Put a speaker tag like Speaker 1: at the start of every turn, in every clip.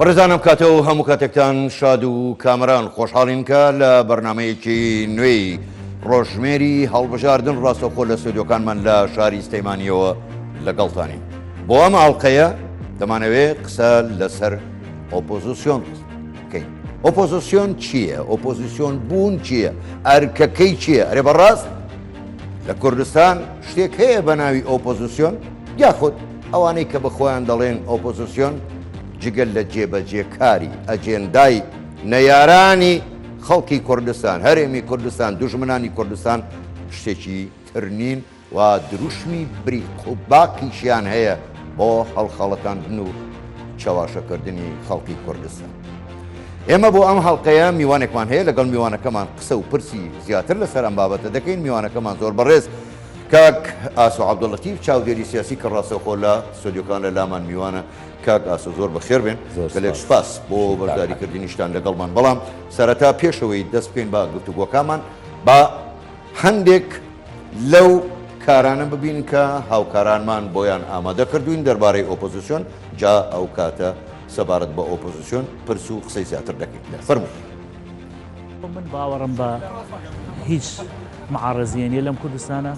Speaker 1: بەڕێزان ئەم کاتە و هەموو کاتێکتان شاد و کامەران خۆشحاڵین کە لە بەرنمەیەکی نوێی ڕۆژمێری هەڵبژاردن ڕاستەوخۆ لە ستۆدیۆکانمان لە شاری سلێمانیەوە لەگەڵتانین بۆ ئەم ئاڵلقەیە دەمانەوێت قسە لەسەر ئۆپۆزیسیۆن بکەین ئۆپۆزیسیۆن چییە؟ ئۆپۆزیسیۆن بوون چییە؟ ئەرکەکەی چییە؟ ئەرێ بەڕاست لە کوردستان شتێک هەیە بە ناوی ئۆپۆزیسیۆن یاخود ئەوانەی کە بە خۆیان دەڵێن ئۆپۆزیسیۆن جگەل لە جێبەجێکاری ئەجێندای نەیارانی خەڵکی کوردستان هەرێمی کوردستان دوژمنانی کوردستان شتێکی تر نین و دروشمی بریق و باقیشیان هەیە بۆ هەڵخەڵەتاندن و چەواشەکردنی خەڵکی کوردستان. ئێمە بۆ ئەم هەڵقەیە میوانێکمان هەیە لەگەڵ میوانەکەمان قسە و پرسی زیاتر لەسەر ئەم بابەتە دەکەین میوانەکەمان زۆر بەڕێز کاک ئاسۆ عەبدوڵەتیف چاودێری سیاسی کە ڕاستەوخۆ لە ستۆدیۆکان لە لامان میوانە کاک ئاسۆ زۆر بەخێر بێن گەلێک سپاس بۆ بەشداریکردنیشتان لەگەڵمان بەڵام سەرەتا پێشەوەی دەست بکەین بە گفتوگۆکانمان با هەندێک لەو کارانە ببین کە هاوکارانمان بۆیان ئامادە کردووین دەربارەی ئۆپۆزیسیۆن، جا ئەو کاتە سەبارەت بە ئۆپۆزیسیۆن پرس و قسەی زیاتر دەکەین. فەرموو.
Speaker 2: من باوەڕم بە هیچ معارەزیە نیە لەم کوردستانە،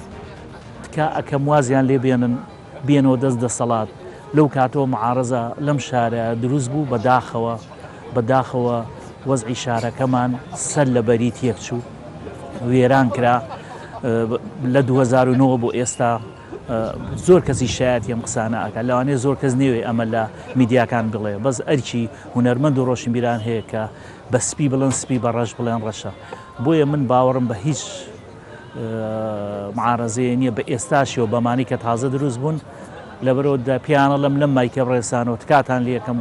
Speaker 2: تکا ئەکەم وازیان لێ بێنن بێنەوە دەست دەسەڵات، لەو کاتەوە معارەزە لەم شارە دروست بوو، بە داخەوە بە داخەوە وەزعی شارەکەمان سەر لە بەری تێکچوو، وێران کرا، لە 2009 بۆ ئێستا زۆر کەسی شایەتی ئەم قسانە ئەکات، لەوانەیە زۆر کەس نەیەوێ ئەمە لە میدیاکان بڵێ، بەس ئەرکی هونەرمەند و ڕۆشنبیران هەیە کە بە سپی بڵێن سپی بە ڕەش بڵێن ڕەشە، بۆیە من باوەڕم بە هیچ معارەزەیە نییە بە ئێستاشیەوە بەمانەی کە تازە دروست بوون لەبەرەوە دا پێیانەڵێم لەم مایکە بڕێسانەوە تکاتان لێکەم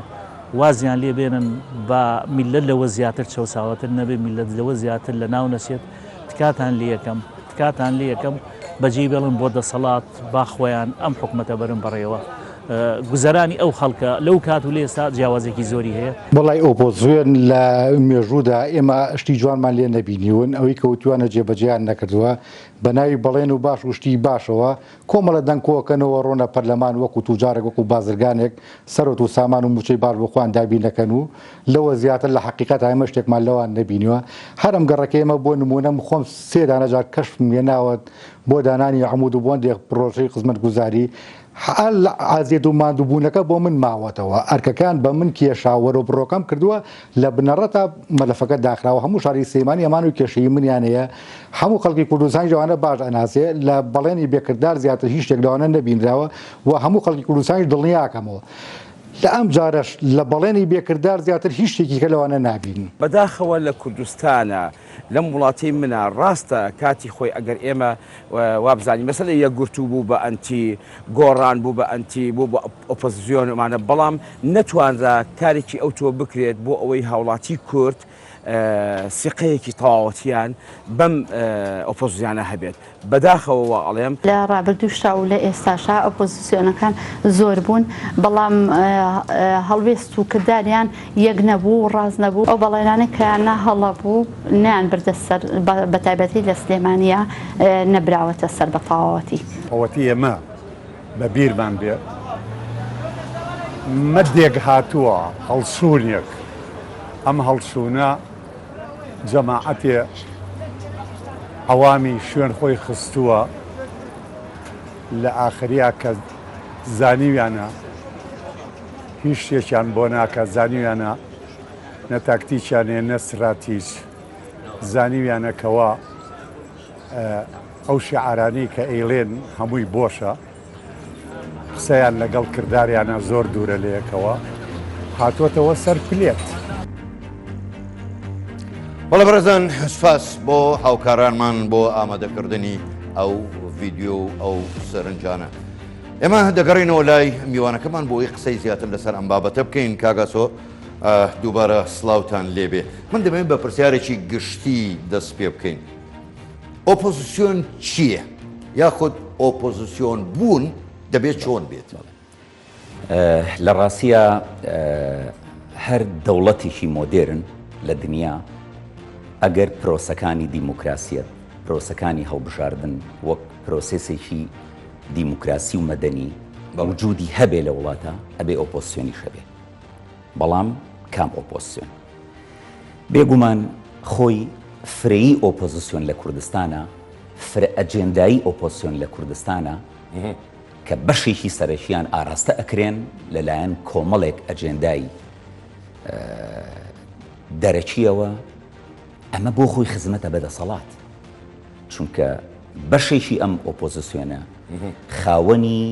Speaker 2: وازیان لێ بێنن با میللەت لەوە زیاتر چەوساوەتر نەبێ میللەت لەوە زیاتر لە ناو نەچێت تکاتان لێکەم تکاتان لێکەم بەجێی بێڵن بۆ دەسەڵات با خۆیان ئەم حکومەتە بەرن بەڕێوە گوزەرانی ئەو خەڵکە لەو کات و لێستا جیاوازێکی زۆری هەیە.
Speaker 3: وەڵای ئۆپۆزسیۆن لە مێژوودا ئێمە شتی جوانمان لێ نەبینیون، ئەوەی کە وتویانە جێبەجێیان نەکردووە، بە ناوی بەڵێن و باش و شتی باشەوە کۆمەڵە دەنگ کۆکەنەوە ڕۆنە پەرلەمان وەکو توجارێک وەکو بازرگانێک سەروەت و سامان و موچەی باش بۆ خۆیان دابین دەکەن و لەوە زیاتر لە حەقیقەتا ئێمە شتێکمان لەوان نەبینیوە هەر ئەم گەڕەکەی ئێمە بۆ نمونە من خۆم سێ دانە جار کەشفم هێناوە بۆ دانانی عەمود و بۆندێک پڕۆژەی خزمەتگوزاری هەر ئازیەت و ماندووبوونەکە بۆ من ماوەتەوە، ئەرکەکان بە من کێشا وەرەو بڕۆکەم کردووە، لە بنەڕەتا مەلەفەکە داخراوە، هەموو شاری سلێمانی ئەمان و کێشەی منیان هەیە، هەموو خەڵکی کوردستانیش ئەوانە باش ئەناسێ، لە بەڵێنی بێ کردار زیاتر هیچ شتێک لەوانە نەبینراوە و هەموو خەڵکی کوردستانیش دڵنیاکەمەوە لە ئەمجارەش لە بەڵێنی بێ کردار زیاتر هیچ شتێکی کە لەوانە نابینین.
Speaker 4: بەداخەوە لە کوردستانا لەم وڵاتەی منا ڕاستە کاتی خۆی ئەگەر ئێمە وابزانین مەسەلە یەکگرتوو بوو بە ئەنتی گۆڕان بوو بە ئەنتی بوو بە ئۆپۆزسیۆن ئەمانە بەڵام نەتوانرا کارێکی ئەوتۆ بکرێت بۆ ئەوەی هاوڵاتی کورد سیقەیەکی تەواوەتیان بەم ئۆپۆزسیانە هەبێت بەداخەوە وا ئەڵێم.
Speaker 5: لە ڕابردووشا و لە ئێستاشا ئۆپۆزسیۆنەکان زۆر بوون، بەڵام هەڵوێست و کرداریان یەک نەبوو و ڕاست نەبوو، ئەو بەڵێنانەی کە نا هەڵە بوو نەیانبردە سەر، بەتایبەتی لە سلێمانییە نەبراوەتە سەر بە تەواوەتی.
Speaker 6: ئەوەتی ئێمە بە بیرمان بێ مەدێک هاتووە هەڵچوونێک، ئەم هەڵچوونە جەماعەتێ عەوامی شوێن خۆی خستووە، لە ئاخریا کە زانیویانە هیچ شتێکیان بۆ ناکات، زانیویانە نە تاکتیکیان هەیە نە ستراتیج، زانیویانە کەوا ئەو شیعارانەی کە ئەیڵێن هەمووی بۆشە، قسەیان لەگەڵ کرداریانە زۆر دوورە لەیەکەوە، هاتۆتەوە سەر پلێت.
Speaker 1: بەڵێ بەڕێزان سوپاس بۆ هاوکارانمان بۆ ئامادەکردنی ئەو ڤیدیۆ و ئەو سەرنجانە. ئێمە دەگەڕێینەوە لای میوانەکەمان بۆ ئەوەی قسەی زیاتر لەسەر ئەم بابەتە بکەین. کاک ئاسۆ دووبارە سڵاوتان لێبێ. من دەمەوێت بە پرسیارێکی گشتی دەست پێ بکەین. ئۆپۆزیسیۆن چییە؟ یاخود ئۆپۆزیسیۆن بوون دەبێت چۆن بێت؟
Speaker 7: لە ڕاستیا هەر دەوڵەتێکی مۆدێرن لە دنیا ئەگەر پرۆسەکانی دیموکراسیەت، پرۆسەکانی هەڵبژاردن وەک پرۆسێسێکی دیموکراسی و مەدەنی وجودی هەبێ لە وڵاتە ئەبێ ئۆپۆزسیۆنیش هەبێ. بەڵام. کام ئۆپۆزسیۆن؟ بێگومان خۆی فرەیی ئۆپۆزسیۆن لە کوردستانا، فرە ئەجێندایی ئۆپۆزسیۆن لە کوردستانا کە بەشێکی سەرەکییان ئاراستە ئەکرێن لەلایەن کۆمەڵێک ئەجێندای دەرەکییەوە، ئەمە بۆ خۆی خزمەتە بە دەسەڵات، چونکە بەشێکی ئەم ئۆپۆزسیۆنە خاوەنی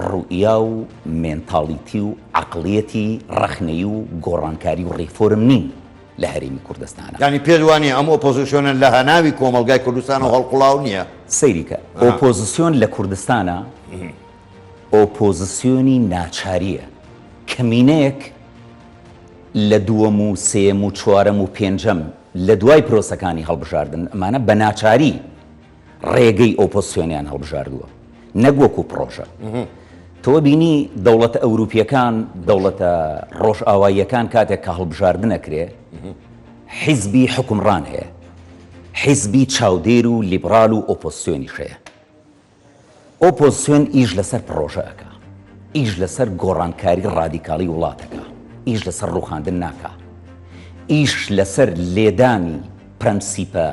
Speaker 7: ڕوئیا و مێنتاڵیتی و عەقڵیەتی ڕەخنەیی و گۆڕانکاری و ڕیفۆرم نین لە هەرێمی کوردستانا.
Speaker 1: یانی پێت وانیە ئەم ئۆپۆزسیۆنە لە هەناوی کۆمەڵگای کوردستانەوە هەڵقوڵاو نیە؟
Speaker 7: سەیری کە، ئۆپۆزسیۆن لە کوردستانا ئۆپۆزسیۆنی ناچاریە، کەمینەیەک لە دووەم و سێیەم و چوارەم و پێنجەم لە دوای پرۆسەکانی هەڵبژاردن ئەمانە بە ناچاری ڕێگەی ئۆپۆزسیۆنیان هەڵبژاردووە نەک وەکو پڕۆژە. تۆ بینی دەوڵەتە ئەوروپیەکان دەوڵەتە ڕۆژئاواییەکان کاتێک کە هەڵبژاردن ئەکرێ حیزبی حوکمڕان هەیە حیزبی چاودێر و لیبڕال و ئۆپۆزسیۆنیش هەیە. ئۆپۆزسیۆن ئیش لەسەر پڕۆژە ئەکا، ئیش لەسەر گۆڕانکاری ڕادیکاڵی وڵات ئەکا، ئیش لەسەر ڕووخاندن ناکا، ئیش لەسەر لێدانی پرەنسیپە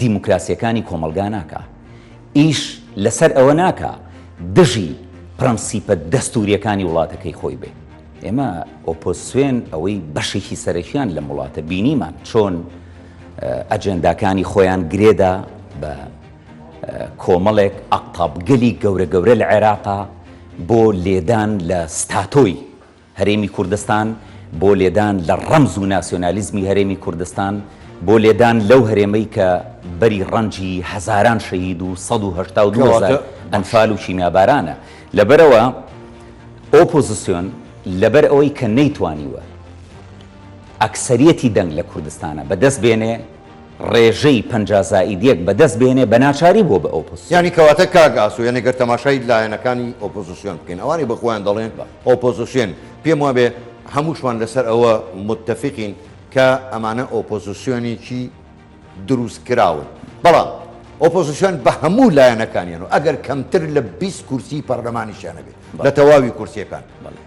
Speaker 7: دیموکراسیەکانی کۆمەڵگا ناکا، ئیش لەسەر ئەوە ناکا دژی پرەنسیپە دەستوریەکانی وڵاتەکەی خۆی بێ. ئێمە ئۆپۆزسیۆن ئەوەی بەشێکی سەرەکیان لەم وڵاتە بینیمان چۆن ئەجێنداکانی خۆیان گرێدا بە کۆمەڵێک ئەقتابگەلی گەورە گەورە لە عێراقا بۆ لێدان لە ستاتۆی هەرێمی کوردستان، بۆ لێدان لە ڕەمز و ناسیۆنالیزمی هەرێمی کوردستان، بۆ لێدان لەو هەرێمەی کە بەری ڕەنجی هەزاران شەهید و 182 هەزار ئەنفال و کیمیابارانە. لەبەرئەوە ئۆپۆزسیۆن لەبەر ئەوەی کە نەیتوانیوە ئەکسەریەتی دەنگ لە کوردستانا بەدەست بێنێ، ڕێژەی 50 زائید یەک بەدەست بێنێ بە ناچاری بووە بە ئۆپۆزسیۆن.
Speaker 1: یانی کەواتە کاک ئاسۆ یانی گەر تەماشای لایەنەکانی ئۆپۆزسیۆن بکەین ئەوانەی بە خۆیان دەڵێن ئۆپۆزسیۆن پێم وابێ هەمووشمان لەسەر ئەوە متەفقین کە ئەمانە ئۆپۆزسیۆنێکی دروست کراون بەڵام ئۆپۆزسیۆن بە هەموو لایەنەکانیان و ئەگەر کەمتر لە 20 کورسی پەرلەمانیشیان هەبێ لە تەواوی کورسیەکان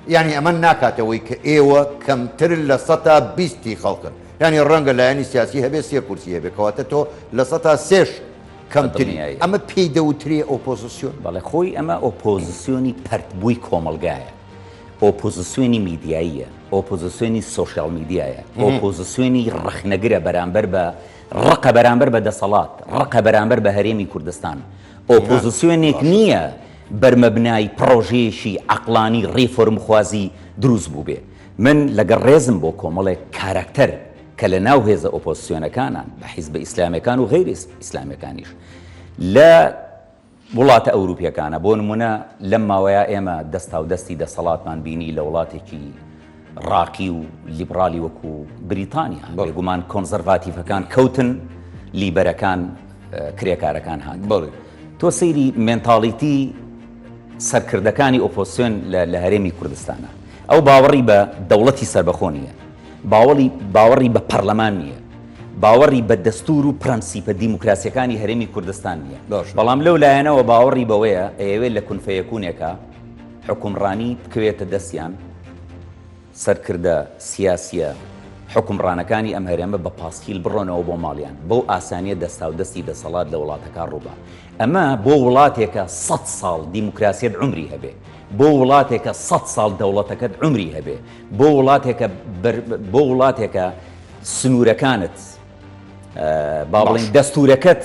Speaker 1: یانی ئەمە ناکاتەوەی کە ئێوە کەمتر لە سەتا بیستی خەڵکن یانی ڕەنگە لایەنی سیاسی هەبێ سێ کورسی هەبێ کەواتە تۆ لە سەتا سێش کەمتری ئەمە پێی دەوترێ ئۆپۆزسیۆن؟
Speaker 7: بەڵێ خۆی ئەمە ئۆپۆزسیۆنی پەرتبووی کۆمەڵگایە، ئۆپۆزسیۆنی میدیاییە، ئۆپۆزسیۆنی سۆشیال میدیایە، ئۆپۆزسیۆنی ڕەخنەگرە بەرامبەر بە ڕقە بەرامبەر بە دەسەڵات، ڕقە بەرامبەر بە هەرێمی کوردستان، ئۆپۆزسیۆنێک نییە بەرمەبنای پڕۆژەیەکی عەقڵانی ڕیفۆرمخوازی دروست بووبێ. من لەگەڵ ڕێزم بۆ کۆمەڵێک کاراکتەر کە لە ناو هێزە ئۆپۆزسیۆنەکانان بە حیزبە ئیسلامیەکان و غەیرە ئیسلامیەکانیش لە وڵاتە ئەوروپیەکانە بۆ نمونە لەم ماوەیە ئێمە دەستاودەستی دەسەڵاتمان بینی لە وڵاتێکی ڕاقی و لیبرالی وەکو بریتانیا بێگومان کۆنزەرڤاتیڤەکان کەوتن لیبەرەکان کرێکارەکان هات بەڵێ تۆ سەیری مێنتاڵیتی سەرکردەکانی ئۆپۆزسیۆن لە هەرێمی کوردستانە ئەو باوەڕی بە دەوڵەتی سەربەخۆ نییە، باوەڵی باوەڕی بە پەڕلەمان نییە، باوەڕی بە دەستوور و پرەنسیپە دیموکراسییەکانی هەرێمی کوردستان نییە. بەڵام لەو لایەنەوە باوەڕی بەوەیە ئەیەوێت لە کونفەیەکونێکا حوکمڕانی بکەوێتە دەستیان، سەرکردە سیاسییە حوکمڕانەکانی ئەم هەرێمە بە پاسکیل بڕۆنەوە بۆ ماڵیان، بەو ئاسانییە دەستاودەستی دەسەڵات لە وڵاتەکە ڕووبا. ئەمە بۆ وڵاتێکە سەت ساڵ دیموکراسیەت عومری هەبێ، بۆ وڵاتێکە سەت ساڵ دەوڵەتەکەت عومری هەبێ، بۆ وڵاتێکە بۆ وڵاتێکە سنوورەکانت با بڵێین دەستوورەکەت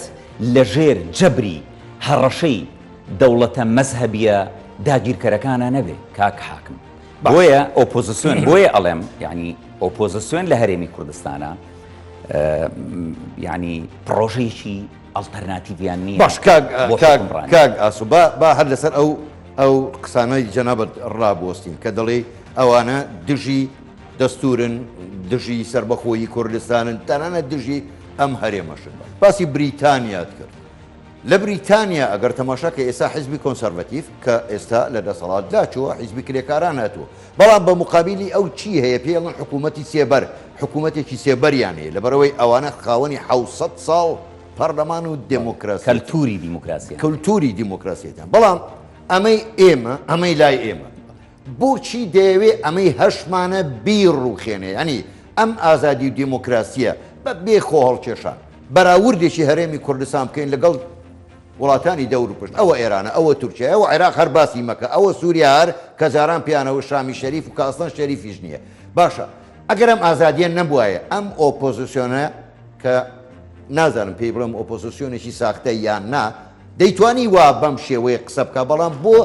Speaker 7: لەژێر جەبری هەڕەشەی دەوڵەتە مەزهەبیە داگیرکەرەکانە نەبێ کاک حاکم. بۆیە ئۆپۆزسیۆن بۆیە ئەڵێم یعنی ئۆپۆزسیۆن لە هەرێمی کوردستانە یعنی پڕۆژەیەکی ئەڵتەرناتیڤیان نییە
Speaker 1: باش کاک کاک کاک ئاسو با با هەر لەسەر ئەو ئەو قسانەی جەنابت ڕابوەستین کە دەڵێی ئەوانە دژی دەستورن دژی سربەخۆیی کوردستانن تەنانەت دژی ئەم هەرێمەشن باسی بریتانیات کرد لە بریتانیا ئەگەر تەماشا کە ئێستا حزبی کۆنسەرڤەتیڤ کە ئێستا لە دەسەڵات لاچووە حزبی کرێکاران هاتووە بەڵام بە مقابلی ئەو چی هەیە پێڵن حکوومەتی سێبەر حکوومەتێکی سێبەریان هەیە لەبەرئەوەی ئەوانە خاوەنی 700 ساڵ پەرلەمان و دێمۆکراسیەتن.
Speaker 7: کەلتووری دیموکراسیان.
Speaker 1: کەلتووری دیموکراسیەتیان. بەڵام ئەمەی ئێمە، ئەمەی لای ئێمە بۆچی دەیەوێ ئەمەی هەشمانە بیڕووخێنێ؟ یانی. ئەم ئازادی و دیموکراسییە بە بێ خۆهەڵکێشان بەراوردێکی هەرێمی کوردستان بکەین لەگەڵ وڵاتانی دەور و پشت، ئەوە ئێرانە، ئەوە تورکیایە، ئەوە عێراق هەر باسی مەکە، ئەوە سووریا هەر کە جاران پێیانەوە شامی شەریف و کە ئەسڵەن شەریفیش نییە. باشە ئەگەر ئەم ئازادییە نەبوایە، ئەم ئۆپۆزسیۆنە کە نازانم پێی بڵێم ئۆپۆزسیۆنێکی ساختە یان نا، دەیتوانی وا بەم شێوەیە قسە بکا، بەڵام بۆ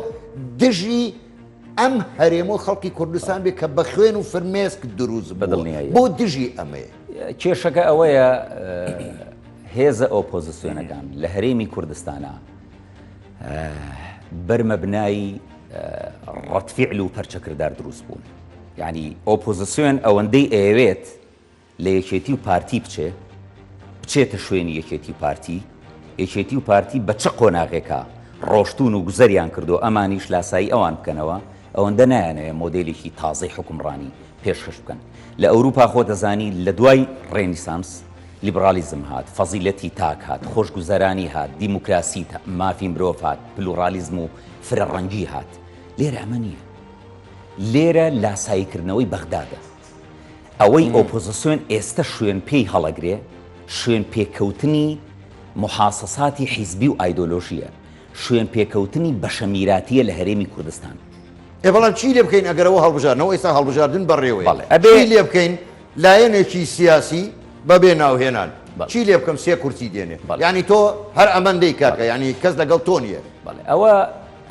Speaker 1: دژی ئەم هەرێم و خەڵکی کوردستان بێ کە بە خوێن و فرمێسک دروست بووە، بۆ دژی ئەمەیە؟
Speaker 7: کێشەکە ئەوەیە هێزە ئۆپۆزسیۆنەکان لە هەرێمی کوردستانا بەر مەبنای ڕەتفیعل و پەرچەکردار دروست بوون. یعنی ئۆپۆزسیۆن ئەوەندەی ئەیەوێت لە یەکێتی و پارتی بچێ، بچێتە شوێنی یەکێتی و پارتی، یەکێتی و پارتی بە چ قۆناغێکا ڕۆشتوون و گوزەریان کردووە ئەمانیش لاسایی ئەوان بکەنەوە، ئەوەندە نایانەوێ مۆدێلێکی تازەی حوکمڕانی پێشکەش بکەن. لە ئەوروپا خۆت دەزانی لە دوای ڕێنیسانس لیبڕالیزم هات، فەزیلەتی تاک هات، خۆشگوزەرانی هات، دیموکراسی مافی مرۆڤ هات، پلوڕالیزم و فرەڕەنگی هات. لێرە ئەمە نییە. لێرە لاساییکردنەوەی بەغدادە. ئەوەی ئۆپۆزسیۆن ئێستە شوێن پێی هەڵەگرێ، شوێن پێکەوتنی موحاسەساتی حیزبی و ئایدۆلۆژییە، شوێن پێکەوتنی بەشە میراتییە لە هەرێمی کوردستان.
Speaker 1: ئێ بەڵام چی لێ بکەین ئەگەر ئەوە هەڵبژاردنەوە ئێستا هەڵبژاردن بەڕێوەیە
Speaker 7: بەڵێ ئەبێ
Speaker 1: چی لێ بکەین لایەنێکی سیاسی بەبێ ناوهێنان
Speaker 7: بەڵێ.
Speaker 1: چی لێ بکەم سێ کورسی دێنێ
Speaker 7: بەڵێ.
Speaker 1: یانی تۆ هەر ئەمەندەی کاکە
Speaker 7: بەڵێ.
Speaker 1: یانی کەس لەگەڵ تۆ نییە.
Speaker 7: بەڵێ ئەوە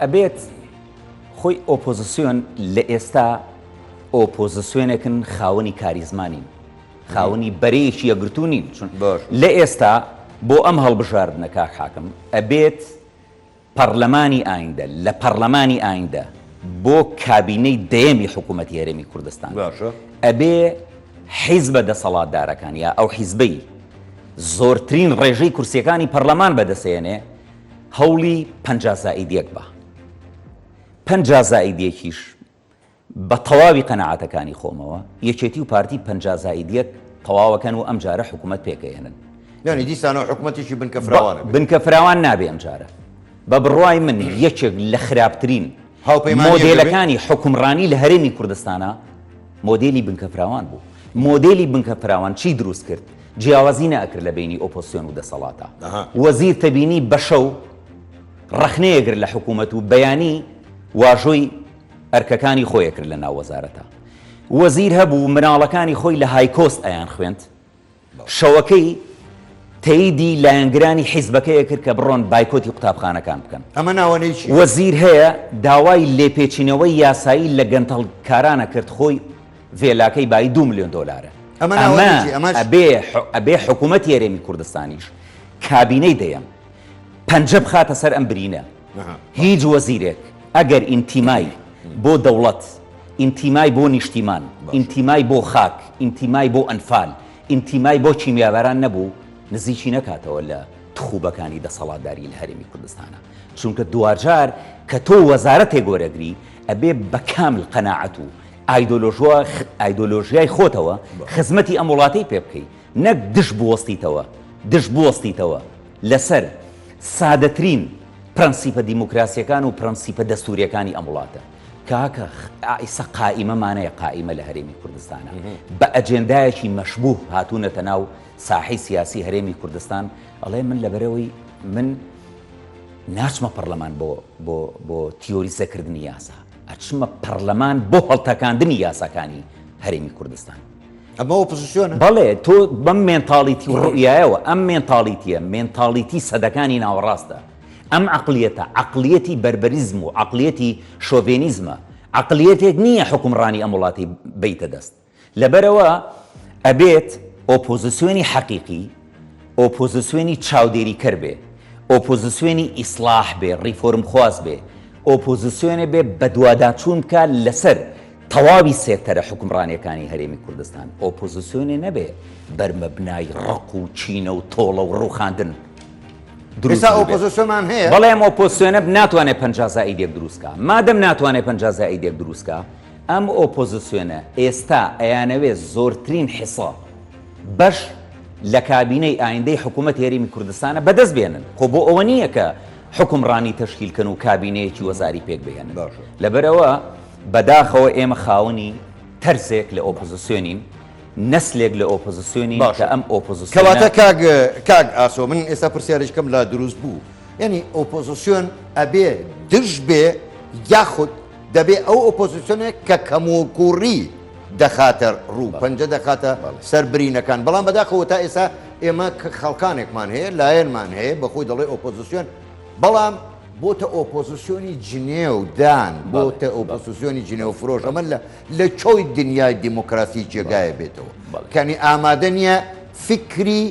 Speaker 7: ئەبێت خۆی ئۆپۆزسیۆن لە ئێستا ئۆپۆزسیۆنێکن خاوەنی کاریزما نین خاوەنی بەرەیەکی یەکگرتوو نین چون
Speaker 1: باش.
Speaker 7: لە ئێستا بۆ ئەم هەڵبژاردنە کاک حاکم ئەبێت پەڕلەمانی ئایندە، لە پەڕلەمانی ئایندە بۆ کابینەی دەیەمی حکوومەتی هەرێمی کوردستان
Speaker 1: باشە.
Speaker 7: ئەبێ حیزبە دەسەڵاتدارەکان یا ئەو حیزبەی زۆرترین ڕێژەی کورسیەکانی پەڕلەمان بەدەسێنێ هەوڵی 50 زائید یەک بە 50 زائید یەکیش بە تەواوی قەناعەتەکانی خۆمەوە، یەکێتی و پارتی 50 زائید یەک تەواوەکەن و ئەمجارە حکوومەت پێکەهێنن.
Speaker 1: یانی دیسانەوە حکوومەتێکی بنکە فراوان ئەبێ.
Speaker 7: بنکە فراوان نابێ ئەمجارە. بە بڕوای من یەکێک لە خراپترین
Speaker 1: هاوپەیمانییەک ئەبێ؟
Speaker 7: مۆدێلەکانی حوکمڕانی لە هەرێمی کوردستانا مۆدێلی بنکە فراوان بوو. مۆدێلی بنکە فراوان چی دروست کرد؟ جیاوازی نەئەکرد لە بەینی ئۆپۆزسیۆن و دەسەڵاتا. وەزیر تەبینی بە شەو ڕەخنەیەگرت لە حکوومەت و بەیانی واژۆی ئەرکەکانی خۆی ئەکرد لە ناو وەزارەتا. وەزیر هەبوو مناڵەکانی خۆی لە هایکۆست ئەیان خوێند، شەوەکەی تەیدی لایەنگرانی حیزبەکەی ئەکرد کە بڕۆن بایکۆتی قوتابخانەکان بکەن.
Speaker 1: ئەمە ناوەنەی چییە؟
Speaker 7: وەزیر هەیە داوای لێپێچینەوەی یاسایی لە گەندەڵکاران ئەکرد خۆی ڤێلاکەی بایی دوو ملیۆن دۆلارە.
Speaker 1: ئەمە ناوەنەی چییە؟ ئەمەش.
Speaker 7: ئەبێ ئەبێ حکوومەتی هەرێمی کوردستانیش کابینەی دەیەم پەنجە بخاتە سەر ئەم برینە. هیچ وەزیرێک ئەگەر ئینتیمای بۆ دەوڵەت، ئینتیمای بۆ نیشتیمان، ئینتیمای بۆ خاک، ئینتیمای بۆ ئەنفال، ئینتیمای بۆ کیمیاباران نەبوو، نزیکی نەکاتەوە لە تخوبەکانی دەسەڵاتداری لە هەرێمی کوردستانا. چونکە دواجار کە تۆ وەزارەتێک وەرەگری ئەبێ بە کامل قەناعەت و ئایدۆلۆژیای خۆتەوە خزمەتی ئەم وڵاتەی پێ بکەی نەک دژ بوەستیتەوە دژ بوەستیتەوە لەسەر سادەترین پرەنسیپە دیموکراسیەکان و پرەنسیپە دەستوریەکانی ئەم وڵاتە. کاکە ئیسە قائیمەمان هەیە، قائیمە لە هەرێمی کوردستانە بە ئەجێندایەکی مەشبوه هاتوونەتە ناو ساحەی سیاسی هەرێمی کوردستان، ئەڵێ من لەبەرئەوەی من ناچمە پەڕلەمان بۆ بۆ بۆ تیۆریزەکردنی یاسا، ئەچمە پەڕلەمان بۆ هەڵتەکاندنی یاساکانی هەرێمی کوردستان.
Speaker 1: ئەمە ئۆپۆزسیۆنە؟
Speaker 7: بەڵێ، تۆ بەم mentality و ڕوئیایەوە، ئەم mentality یە، mentality سەدەکانی ناوەڕاستە. ئەم عەقڵیەتە، عەقڵیەتی بەربەریزم و عەقڵیەتی شۆڤێنیزمە، عەقڵیەتێک نییە حوکمڕانی ئەم وڵاتەی بەیتە دەست. لەبەرئەوە ئەبێت ئۆپۆزسیۆنی حەقیقی، ئۆپۆزسیۆنی چاودێریکەر بێ، ئۆپۆزسیۆنی ئیسڵاح بێ، ڕیفۆرمخواز بێ، ئۆپۆزسیۆنێ بێ بەدواداچوون بکا لەسەر تەواوی سێکتەرە حوکمڕانیەکانی هەرێمی کوردستان، ئۆپۆزسیۆنێ نەبێ بەرمەبنای ڕق و کینە و تۆڵە و ڕووخاندن دروست
Speaker 1: ئێستا
Speaker 7: بووبێت.
Speaker 1: ئۆپۆزسیۆنمان هەیە؟
Speaker 7: بەڵێ ئەم ئۆپۆزسیۆنە ناتوانێ 50 زائید یەک دروست کا. مادەم ناتوانێ 50 زائید یەک دروست کا، ئەم ئۆپۆزسیۆنە ئێستا ئەیانەوێ زۆرترین حیسە، بەش، لە کابینەی ئایندەی حکوومەتی هەرێمی کوردستانە بەدەست بێنن. خۆ بۆ ئەوە نییە کە حوکمڕانی تەشکیل کەن و کابینەیەکی وەزاری پێک بهێنن. لەبەرئەوە بەداخەوە ئێمە خاوەنی تەرزێک لە ئۆپۆزسیۆنین. نەسلێک لە ئۆپۆزسیۆنین
Speaker 1: باشە
Speaker 7: کە ئەم ئۆپۆزسیۆنە
Speaker 1: کەواتە کاک کاک ئاسۆ من ئێستا پرسیارێکم لا دروست بوو یعنی ئۆپۆزسیۆن ئەبێ دژ بێ یاخود دەبێ ئەو ئۆپۆزسیۆنێک کە کەموکوڕی دەخاتە ڕوو پەنجە دەخاتە سەر برینەکان بەڵام بەداخەوە تا ئێستا ئێمە خەڵکانێکمان هەیە لایەنمان هەیە بەخۆی دەڵێ ئۆپۆزسیۆن بەڵام بۆتە ئۆپۆزسیۆنی جنێو دان بۆتە ئۆپۆزسیۆنی جنێو فرۆش ئەمە لە لە کۆی دنیای دیموکراسی جێگایە بێتەوە کەنی ئامادە نییە فکری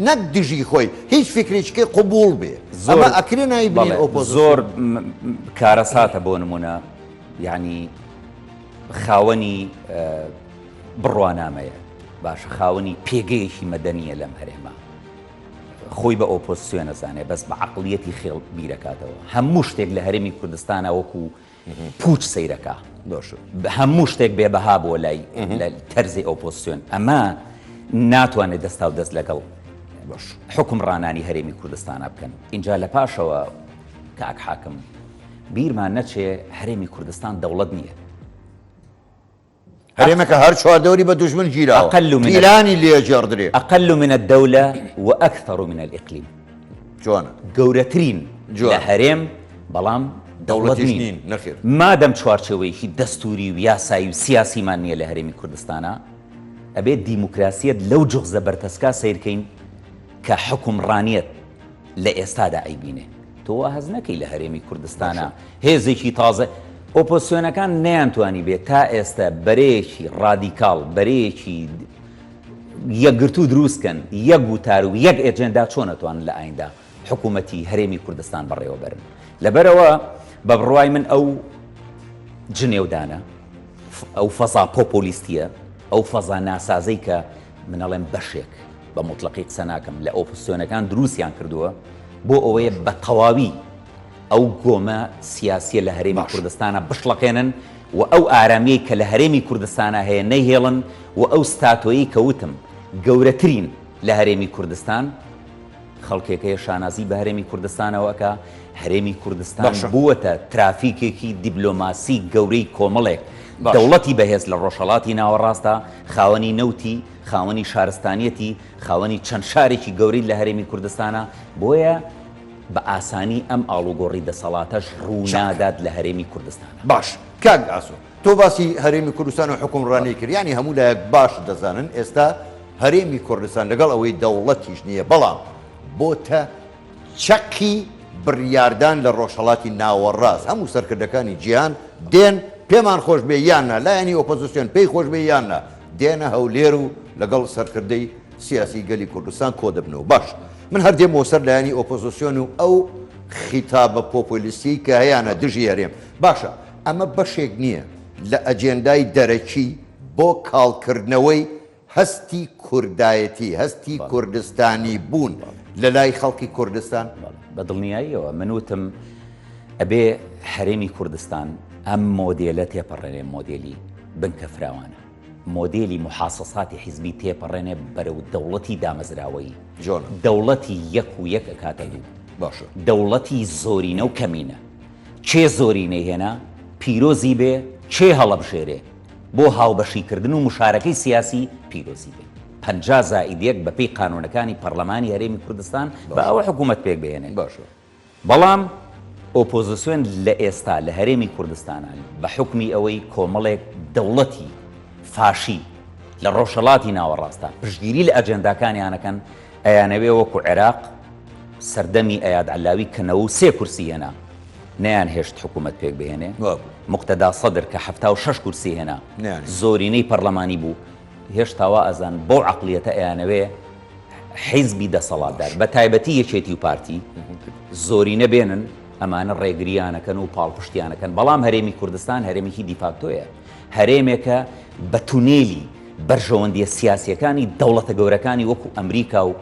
Speaker 1: نەک دژی خۆی هیچ فکرێکێ قوبول بێ زۆر ئەکرێ ناوی بنێن ئۆپۆزسیۆن
Speaker 7: زۆر کارەساتە بۆ نمونە یعنی خاوەنی بڕوانامەیە باشە خاوەنی پێگەیەکی مەدەنیە لەم هەرێمە خۆی بە ئۆپۆزسیۆن ئەزانێ بەس بە عەقڵیەتی خێڵ بیرەکاتەوە هەموو شتێک لە هەرێمی کوردستانە وەکو پوچ سەیرەکە هەموو شتێک بێ بەها بۆ لای لە تەرزی ئۆپۆزسیۆن ئەمە ناتوانێت دەستا و دەست لەگەڵ حکومڕانانی هەرێمی کوردستانە بکەن اینجا لە پاشەوە کاک حاکم بیرمان نەچێ هەرێمی کوردستان دەوڵەت نییە
Speaker 1: هەرێمەکە هەر چواردەوری بە دوژمن گیراوە
Speaker 7: أقل من
Speaker 1: پیلانی لێ گێڕدرێ
Speaker 7: أقل من الدولة وأكثر من الإقليم
Speaker 1: جوانە
Speaker 7: گەورەترین
Speaker 1: جوان.
Speaker 7: لە هەرێم بەڵام دەوڵەت
Speaker 1: دەوڵەتیش
Speaker 7: نین
Speaker 1: نین، نەخێر.
Speaker 7: مادەم چوارچێوەیەکی دەستوری و یاسایی و سیاسیمان نییە لە هەرێمی کوردستانا ئەبێت دیموکراسیەت لەو جوغزە بەرتەسکا سەیرکەین کە حوکمڕانیەت لە ئێستادا ئەیبینێ. تۆ وا هەست نەکەی لە هەرێمی کوردستانا هێزێکی تازە ئۆپۆزسیۆنەکان نەیانتوانیبێ تا ئێستە بەرەیەکی ڕادیکاڵ، بەرەیەکی یەکگرتوو دروست کەن، یەک وتار و یەک ئێجێندا چۆن ئەتوانن لە ئایندا حکوومەتی هەرێمی کوردستان بەڕێوە بەرن؟ لەبەرئەوە بە بڕوای من ئەو جنێودانە، ئەو فەزا پۆپۆلیستییە، ئەو فەزا ناسازەی کە من ئەڵێم بەشێک، بە موتڵەقی قسە ناکەم، لە ئۆپۆزسیۆنەکان دروستیان کردووە بۆ ئەوەیە بە تەواوی ئەو گۆمە سیاسیە لە هەرێمی کوردستانە بشڵەقێنن و ئەو ئارامیەی کە لە هەرێمی کوردستانە هەیە نەیهێڵن و ئەو ستاتۆیەی کە وتم گەورەترین لە هەرێمی کوردستان خەڵکێک هەیە شانازی بە هەرێمی کوردستانەوە ئەکا، هەرێمی کوردستان
Speaker 1: باشە.
Speaker 7: بووەتە ترافیکێکی دیبلۆماسی گەورەی کۆمەڵێک
Speaker 1: باشە.
Speaker 7: دەوڵەتی بەهێز لە ڕۆژهەڵاتی ناوەڕاستە، خاوەنی نەوتی، خاوەنی شارستانیەتی، خاوەنی چەند شارێکی گەورەی لە هەرێمی کوردستانە، بۆیە بە ئاسانی ئەم ئاڵوگۆڕی دەسەڵاتەش ڕوو
Speaker 1: چاکە.
Speaker 7: نادات لە هەرێمی کوردستانا.
Speaker 1: باش کاک ئاسۆ تۆ باسی هەرێمی کوردستان و حوکمڕانی کرد یانی هەموو لایەک باش دەزانن ئێستا هەرێمی کوردستان لەگەڵ ئەوەی دەوڵەتیش نییە بەڵام بۆتە چەقی بڕیاردان لە ڕۆژهەڵاتی ناوەڕاست هەموو سەرکردەکانی جیهان دێن پێمان خۆش بێ یان نا لایەنی ئۆپۆزسیۆن پێی خۆش بێ یان نا دێنە هەولێر و لەگەڵ سەرکردەی سیاسی گەلی کوردستان کۆ دەبنەوە باش من هەر دێمەوە سەر لایەنی ئۆپۆزسیۆن و ئەو خیتابە پۆپۆلیستیەی کە هەیانە دژی هەرێم باشە ئەمە بەشێک نییە لە ئەجێندای دەرەکی بۆ کاڵکردنەوەی هەستی کوردایەتی، هەستی کوردستانی بوون لە لای خەڵکی کوردستان؟
Speaker 7: بە دڵنیاییەوە من وتم ئەبێ هەرێمی کوردستان ئەم مۆدێلە تێپەڕێنێ مۆدێلی بنکە فراوانە مۆدێلی محاسەساتی حیزبی تێپەڕێنێ بەرەو دەوڵەتی دامەزراوەیی
Speaker 1: جۆنە.
Speaker 7: دەوڵەتی یەک و یەک ئەکاتە دوو
Speaker 1: باشە.
Speaker 7: دەوڵەتی زۆرینە و کەمینە کێ زۆرینەی هێنا پیرۆزی بێ کێ هەڵەبژێرێ بۆ هاوبەشیکردن و مشارەکەی سیاسی پیرۆزی بێ 50 زائید یەک بەپێی قانونەکانی پەرلەمانی هەرێمی کوردستان بە ئەوە حکوومەت پێک بهێنێ
Speaker 1: باشە.
Speaker 7: بەڵام ئۆپۆزسیۆن لە ئێستا لە هەرێمی کوردستانا بە حوکمی ئەوەی کۆمەڵێک دەوڵەتی فاشی لە ڕۆژهەڵاتی ناوەڕاستا پشتگیری لە ئەجێنداکانیان ئەکەن ئەیانەوێ وەکو عێراق سەردەمی ئەیاد عەلاوی کە 93 کورسی هێنا نەیان هێشت حکوومەت پێک بهێنێ موقتەدا سەدر کە 76 کورسی هێنا زۆرینەی پەرلەمانی بوو هێشتا وا ئەزان بەو عەقڵیەتە ئەیانەوێ حیزبی دەسەڵاتدار بە تایبەتی یەکێتی و پارتی زۆرینە بێنن ئەمانە ڕێگریانەکەن و پاڵپشتیانەکەن بەڵام هەرێمی کوردستان هەرێمێکی دیفاکتۆیە هەرێمێکە بە تونێلی بەرژەوەندیە سیاسیەکانی دەوڵەتە گەورەکانی وەکو ئەمریکا و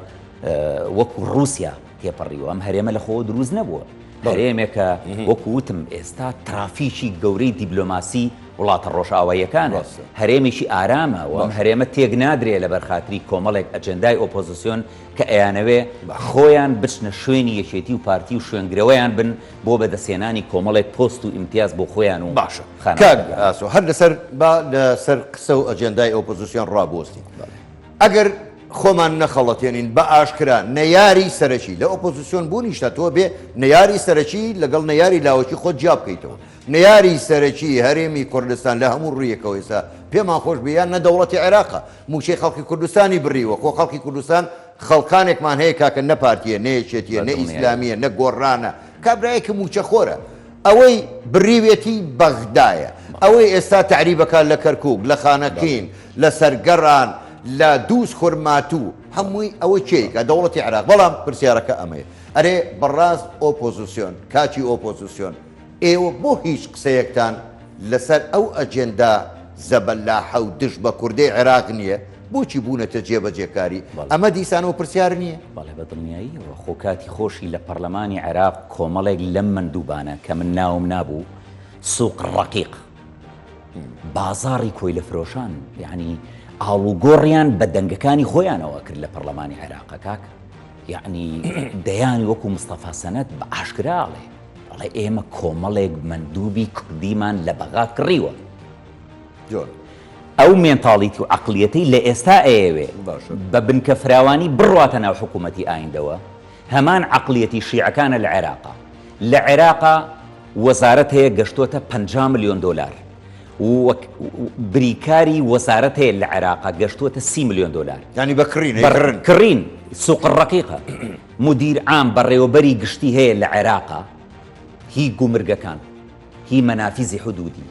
Speaker 7: وەکو ڕووسیا تێپەڕیوە ئەم هەرێمە لە خۆوە دروست نەبووە. هەرێمێکە وەکو وتم ئێستا ترافیکی گەورەی دیبلۆماسی وڵاتە ڕۆژئاواییەکانە، هەرێمێکی ئارامە و ئەم هەرێمە تێک نادرێ لەبەر خاتری کۆمەڵێک ئەجێندای ئۆپۆزسیۆن کە ئەیانەوێ خۆیان بچنە شوێنی یەکێتی و پارتی و شوێنگرەوەیان بن بۆ بەدەستهێنانی کۆمەڵێک پۆست و ئیمتیاز بۆ خۆیان و
Speaker 1: باشە کاک
Speaker 7: خانەوادەکانیان.
Speaker 1: ئاسۆ هەر لەسەر با لەسەر قسە و ئەجێندای ئۆپۆزسیۆن ڕابوەستین. ئەگەر خۆمان نەخەڵەتێنین بە ئاشکرا نەیاری سەرەکی لە ئۆپۆزسیۆن بوونیشتا تۆ بێ نەیاری سەرەکی لەگەڵ نەیاری لاوەکی خۆت جیا بکەیتەوە. نەیاری سەرەکی هەرێمی کوردستان لە هەموو ڕوویەکەوە ئێستا پێمان خۆش بێ یان نە دەوڵەتی عێراقە مووچەی خەڵکی کوردستانی بڕیوە خۆ خەڵکی کوردستان خەڵکانێکمان هەیە کاکە نە پارتیە نە یەکێتیە نە ئیسلامیە نە گۆڕانە کابرایەکی مووچەخۆرە ئەوەی بڕیوێتی بەغدایە ئەوەی ئێستا تەعریبەکان لە کەرکوک لە خانەقین لە سەرگەڕان لە دووز خورماتوو هەمووی ئەوە کێیکە دەوڵەتی عێراق بەڵام پرسیارەکە ئەمەیە ئەرێ بەڕاست ئۆپۆزسیۆن کاکی ئۆپۆزسیۆن ئێوە بۆ هیچ قسەیەکتان لەسەر ئەو ئەجێندا زەبەلاحە و دژ بە کوردەی عێراق نییە؟ بۆچی بوونەتە جێبەجێکاری؟ ئەمە دیسانەوە پرسیار نییە؟
Speaker 7: بەڵێ بە دڵنیاییەوە، خۆ کاتی خۆشی لە پەڕلەمانی عێراق کۆمەڵێک لەم مەندوبانە کە من ناوم نابوو سوق ڕەقیق، بازاڕی کۆیلە فرۆشان، یەعنی ئاڵوگۆڕیان بە دەنگەکانی خۆیانەوە ئەکرد لە پەڕلەمانی عێراق کاک، یەعنی دەیانی وەکو مستەفا سەنەد بە ئاشکرا ئەڵێ. ئەڵێ ئێمە کۆمەڵێک مەندوبی کوردیمان لە بەغا کڕیوە.
Speaker 1: جۆن.
Speaker 7: ئەو mentality و عەقڵیەتەی لە ئێستا ئەیەوێ
Speaker 1: باشە.
Speaker 7: بە بنکە فراوانی بڕواتە ناو حکوومەتی ئایندەوە، هەمان عەقڵیەتی شیعەکانە لە عێراقا. لە عێراقا وەزارەت هەیە گەشتۆتە 50 ملیۆن دۆلار و بریکاری وەزارەت هەیە لە عێراقا گەشتووەتە 30 ملیۆن دۆلار.
Speaker 1: یانی بە کڕین ئەیکڕن.
Speaker 7: کڕین، سوق الرقیقە. مدیر عام بەڕێوەبەری گشتی هەیە لە عێراقا هی گومرگەکان هی مەنافیزی حدودی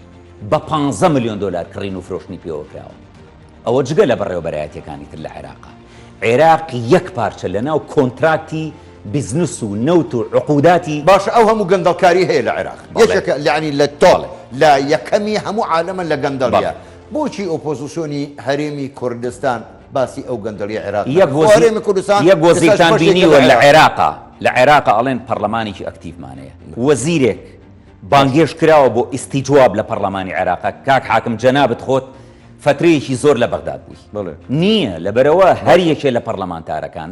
Speaker 7: بە پانزە ملیۆن دۆلار کڕین و فرۆشتنی پێوە کراوە ئەوە جگە لە بەڕێوەبەرایەتیەکانی تر لە عێراقا عێراق یەک پارچە لە ناو کۆنتراکتی بزنس و نەوت و عقوداتی
Speaker 1: باشە ئەو هەموو گەندەڵکاری هەیە لە عێراق یەکێکە یانی لە تۆڵ لە یەکەمی هەموو عالەمە لە گەندەڵیە بۆچی ئۆپۆزسیۆنی هەرێمی کوردستان باسی ئەو گەندەڵیە عێراق
Speaker 7: یەک وەزیر کوردستان یەک وەزیرتان بینیوە لە عێراقا لە عێراقا ئەڵێن پەرلەمانێکی ئەکتیڤمان هەیە وەزیرێک بانگێش کراوە بۆ ئیستیجواب لە پەرلەمانی عێراقا کاک حاکم جەنابت خۆت فترەیەکی زۆر لە بەغداد بووی نییە لەبەرەوە هەر یەکێ لە پەرلەمانتارەکان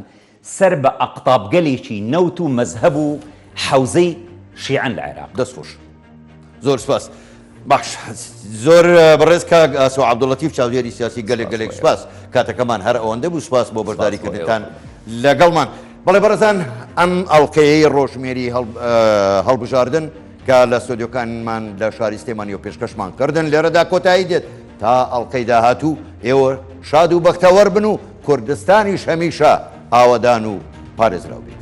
Speaker 7: سەر بە ئەقتابگەلێکی نەوت و مەزهەب و حەوزەی شیعەن لە عێراق.
Speaker 1: دەست خۆش زۆر سپاس. باش زۆر بەڕێز کاک ئاسۆ عەبدوڵەتیف چاودێری سیاسی گەلێک گەلێک سپاس کاتەکەمان هەر ئەوەندە بوو سپاس بۆ بەشداریکردنتان لەگەڵمان بەڵێ بەڕێزان ئەم ئەڵلقەیەی ڕۆژمێری هەڵبژاردن کە لە ستۆدیۆکانمان لە شاری سلێمانی و پێشکەشمان کردن لێرەدا کۆتایی دێت تا ئەڵلقەی داهاتوو ئێوە شاد و بەختەوەر بن و کوردستانیش هەمیشە ئاوەدان و پارێزراو بێت.